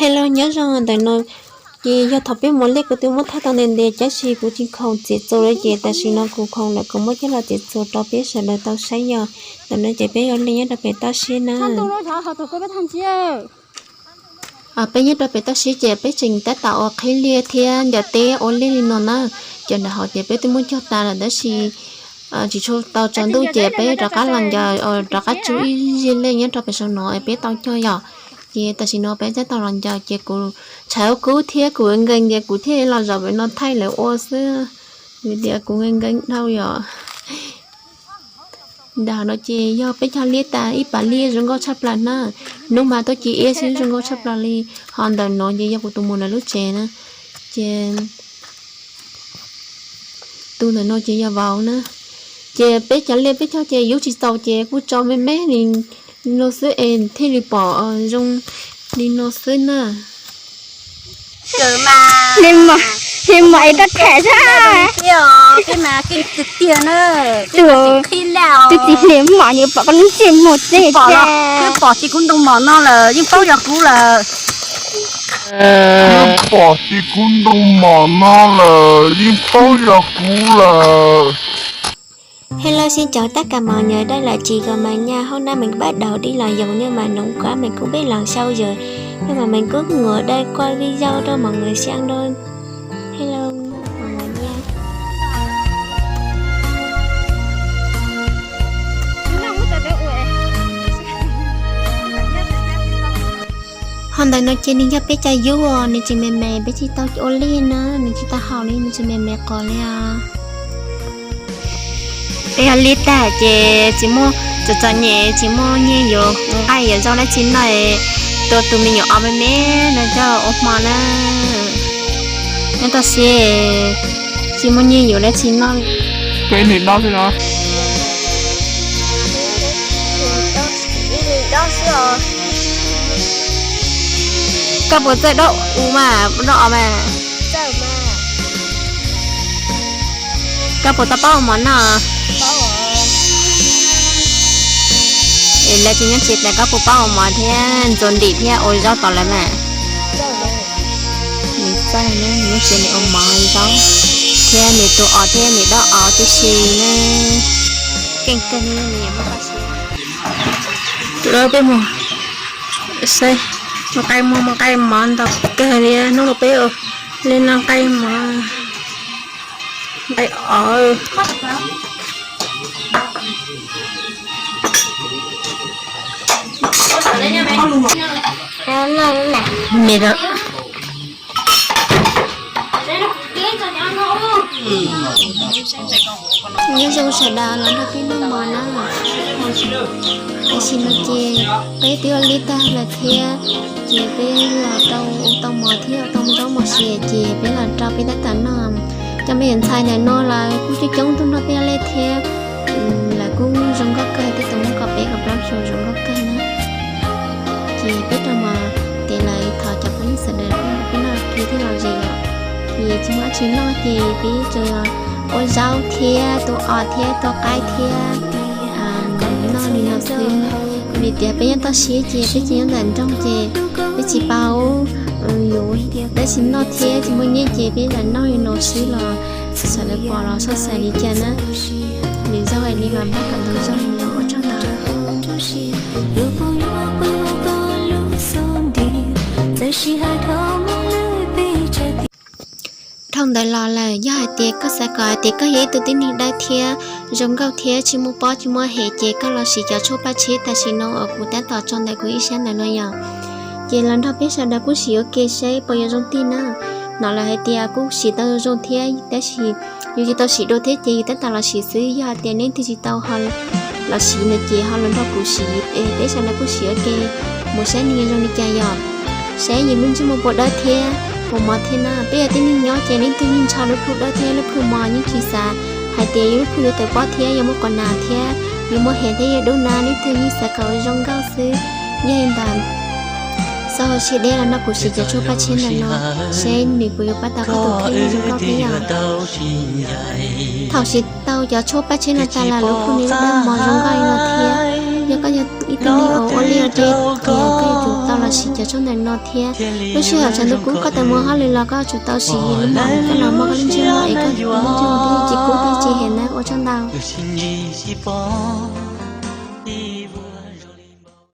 Hello, nyob zoo ntawm no ces yog thaum peb mus liaj kuv twb muab thaij tau ntev ntev tab sis kuv tsis khoom txiav txuas lawm ces tam sim no kuv khoom lawm kuv muab coj los txiav txuas rau peb sawv daws tau saib yog. Ntawm no ces peb ua liaj nyob rau pem toj siab na. Peb nyob rau pem toj siab ces peb tseem tab tom ua qhib liaj thiab ncaws teb ua liaj li no na. Cov nram hauv ces peb twb muab cog tas lawm tab sis tsis tshua tau tsaus ntuj ces peb rov qab los ncaws, rov qab tsub ib zig liaj nyob rau pem saum no es peb tau cog yom. Ces tam sim no peb tab tom los ncaws ces kuv tshav kub thiab kuv nkees ces kuv thiaj los zaum pem no thaij lawv ua xwb, vim tias kuv nkees nkees dhau yom. Ntawm no ces yog peb cog liaj tas ib pas liaj zoo nkauj tshaj plaws na. Hnub mas tuaj ci iab xwb zoo nkauj tshaj plaws li. Ho ntawm no ces yog kuv tus muam lawv lub tsev na. Ces tus ntawm no ces yog vauv na. Ces peb cov liaj peb cog ces yub tsis txaus ces kuj tso me me li no xwb es thiaj li pom zoo li no xwb na. Li mom, li mom es koj tham xwb. Tus txiv hlias mom nws pom koj lub ntsej muag teb pom ces kuv ntoo mom no lawm yeej paub yog kuv lawm. Pom ces kuv ntoo mom no lawm yeej paub yog kuv lawm. Hello, xin chào tất cả mọi người, đây là chị Gò Mày nha. Hôm nay mình bắt đầu đi lò dầu nhưng mà nóng quá mình không biết làm sao giờ. Nhưng mà mình cứ ngồi đây quay video cho mọi người xem thôi. Hello, mọi người nha. Ho ntawm no ces nws yog peb cov yub os, nws tsis me me, peb tsis tau ua liaj na, nws tsis tau haus li, nws tsis me me qos li os. Peb ua liaj tag ces tsis muaj, txom txom nyem tsis muaj nyiaj yuav nqaij yuav zaub dab tsi noj, tua tus me nyuam os me me no coj ua hmo na. Nyob toj siab tsis muaj nyiaj yuav dab tsi noj li. Peb niam no xwb no. Koj puas txawj dob u mas, dob os mas? Koj puas tau paub ua mov noj? Es lawv tsis nyob tsev tas koj puas paub ua mov thiab ntxuav ntim thiab ua zaub tau lawm mas? Nws txawj na, nws nyob tsev nws ua mov zaub thiab nws tua os thiab nws dob os tib si na. Keej kawg li. Tus lawv peb mus saib, mus nqaij mov, mus nqaij mov ntau kawg li, hnub no peb ua li no nqaij mov, nqaij os. Nyob zoo sawv daws los nrog peb noj mov na. Tam sim no ces peb twb ua liaj tag lawm thiab, ces peb los rau ua tau mov thiab ua tau zaub mov siav ces peb los rau peb tab tom noj. Cov me nyuam ntxhais ntawm no lawv kuj coob coob tuaj nrog peb ua liaj thiab, lawv kuj zoo nkauj kawg, tej tus muab kom peb kom plaub xyoos zoo nkauj kawg na. Ces peb rau mov ces lawv thov cov phooj ywg sawv daws peb noj kiag thiab los ze lawm. Ces tsis muaj dab tsi noj ces peb tsuas ua zaub thiab tua os thiab tua qaib thiab noj li no xwb. Vim tias peb nyob toj siab ces peb tsis nyob ntawm nroog ces peb tsis paub yuav dab tsi noj thiab tsis muaj nyiaj ces peb lam noj li no xwb los sawv daws pom los soj xais li cas na. Nws zoo hais li mas npaj kom ntau zoo li no ua tsaug ntau. Dhau ntawd los lawm, yog hais tias koj xav kom hais tias koj yog ib tug tib neeg dawb thiab zoo nkauj thiab tsis muaj pob tsis muaj hem ces koj los siv cov tshuaj paj tsheb tam sim no uas kuv tab tom tso ntawm kuv ib sab ntawm no yom. Ces los nrog peb sawv daws kuj siv ua ke saib puas yuav zoo tiag na. Hnov lawv hais tias kuj siv tau zoo thiab tab sis yus tsis tau siv dua thiab ces yus tab tom los siv xwb. Yog hais tias leej twg tsis tau los siv no ces ho los nrog kuv siv, peb sawv daws kuj siv ua ke mus saib nws yuav zoo li cas yom. Saib yus lub ntsej muag puas dawb thiab puas mos thiab na. Peb yog tib neeg nyob ces leej twg yeej ntshaw lub plhu dawb thiab lub plhu mos, yeej tsis xav hais tias yus lub plhu yuav tawm pob thiab yuav muaj qos nas thiab yuav muaj hem thiab yuav dub na, leej twg yeej xav kom zoo nkauj xwb. Yog li ntawd, xav hauv siab deb los nrog kuv siv cov tshuaj paj tsheb ntawm no, saib nws puas yuav pab tau koj tus kheej zoo nkauj thiab yom. Thaum siv tau cov tshuaj paj tsheb no tas los lub plhu nws dawb mos zoo nkauj li no thiab. Yog koj yog ib tug neeg uas ua liaj ua teb, koj yuav tsum tau los siv cov tshuaj ntawm no thiab. Lub sij hawm tshav ntuj kub koj tau muaj hauj lwm los koj yuav tsum tau siv, lub no koj los muaj koj lub ntsej muag es koj lub ntsej muag thiaj li tsis kub thiab tsis hem na. Ua tsaug ntau.